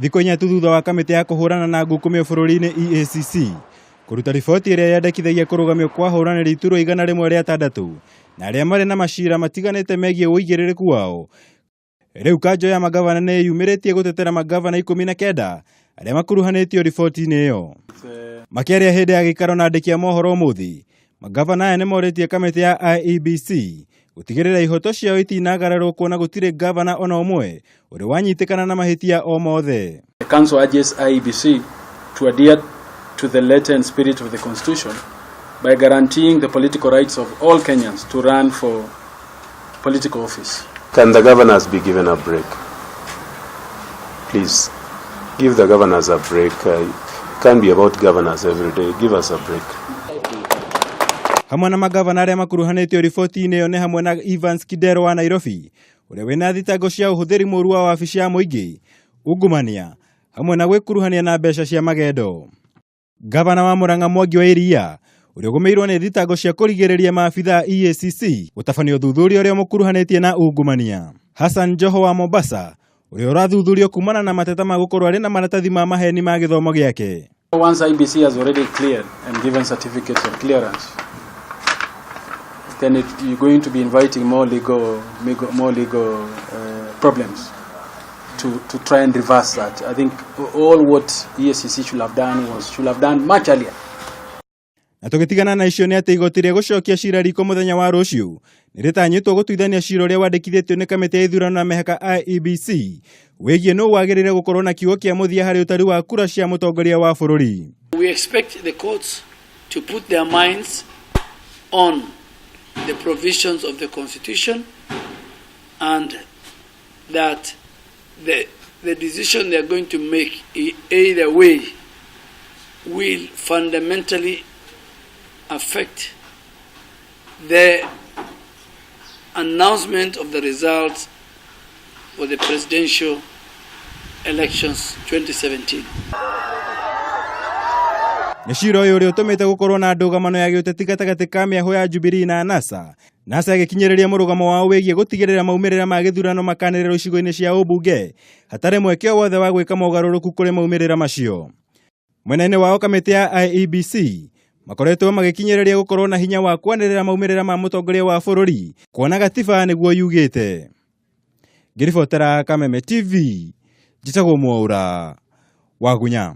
Thikũ 4 tu thutha wa kamĩtĩ ya kũhũrana na ngukumio bũrũri-inĩ EACC kũruta riboti ĩrĩa yendekithagia kũrũgamio kwa ahũranĩri iturwa 106 na arĩa marĩ na macira matiganĩte megiĩ ũigĩrĩrĩku wao. Rĩu kanjo ya magavana nĩ yumĩrĩtie gũtetera magavana 19 arĩa makuruhanĩtio riboti-inĩ ĩyo. Makĩaria hĩndĩ ya gĩikaro na andĩki a mohoro ũmũthĩ, magavana aya nĩmorĩtie kamĩtĩ ya IEBC gũtigĩrĩra ihoto ciao itinagararwo kuona gũtirĩ gavana ona ũmwe ũrĩ wanyitĩkana na mahĩtia o mothe. The council urges IEBC to adhere to the letter and spirit of the Constitution by guaranteeing the political rights of all Kenyans to run for political office. Can the governors be given a break? Please, give the governors a break. It can't be about governors every day. Give us a break. Hamwe na magavana arĩa makuruhanĩtio riboti-inĩ ĩyo nĩ hamwe na Evans Kidero wa Nairobi, ũrĩa wĩna thitango cia ũhũthĩri mũũru wa wabici ya mũingĩ, ungumania, hamwe na gwĩkuruhania na mbeca cia magendo. Gavana wa Murang'a Mwangi wa Iria, ũrĩa ũgũmĩirwo nĩ thitango cia kũrigĩrĩria maabitha EACC gũtabania ũthuthuria ũrĩa ũmũkuruhanĩtie na ungumania. Hassan Joho wa Mombasa, ũrĩa ũrathuthurio kumana na mateta ma gũkorwo arĩ na maratathi ma maheni ma gĩthomo gĩake. Once IEBC has already cleared and given certificates of clearance, then you're going to be inviting more legal problems to try and reverse that. I think all what EACC should have done was should have done much earlier. Na tũgĩtigana na icio nĩ atĩ igoti rĩa gũcokia cira riko mũthenya wa rũciũ nĩ rĩtanyĩtwo gũtuithania cira ũrĩa wandĩkithĩtio nĩ kamĩtĩ ya ithurano na mĩhaka IEBC wĩgiĩ nũ wagĩrĩire gũkorwo na kiugo kĩa mũthia harĩ ũtari wa kura cia mũtongoria wa bũrũri. We expect the courts to put their minds on the provisions of the Constitution and that the decision they are going to make either way will fundamentally affect the announcement of the results for the presidential elections 2017. Nĩ cira ũyũ ũrĩa ũtũmĩte gũkorwo na ndũgamano ya gĩũteti gatagatĩ ka mĩahũ ya Jubilee na NASA. NASA ĩgĩkinyĩrĩria mũrũgamo wao wĩgiĩ gũtigĩrĩra maumĩrĩra ma gĩthurano makanĩrĩrwo icigo-inĩ cia ũmbunge hatarĩ mweke o wothe wa gwĩka mogarũrũku kũrĩ maumĩrĩra macio. Mwena-inĩ wao kamĩtĩ ya IEBC makoretwo magĩkinyĩrĩria gũkorwo na hinya wa kwanĩrĩra maumĩrĩra ma mũtongoria wa bũrũri kuona gatiba nĩguo yugĩte. Ngĩribotera Kameme TV, njĩtagwo Mwaura Wagunya.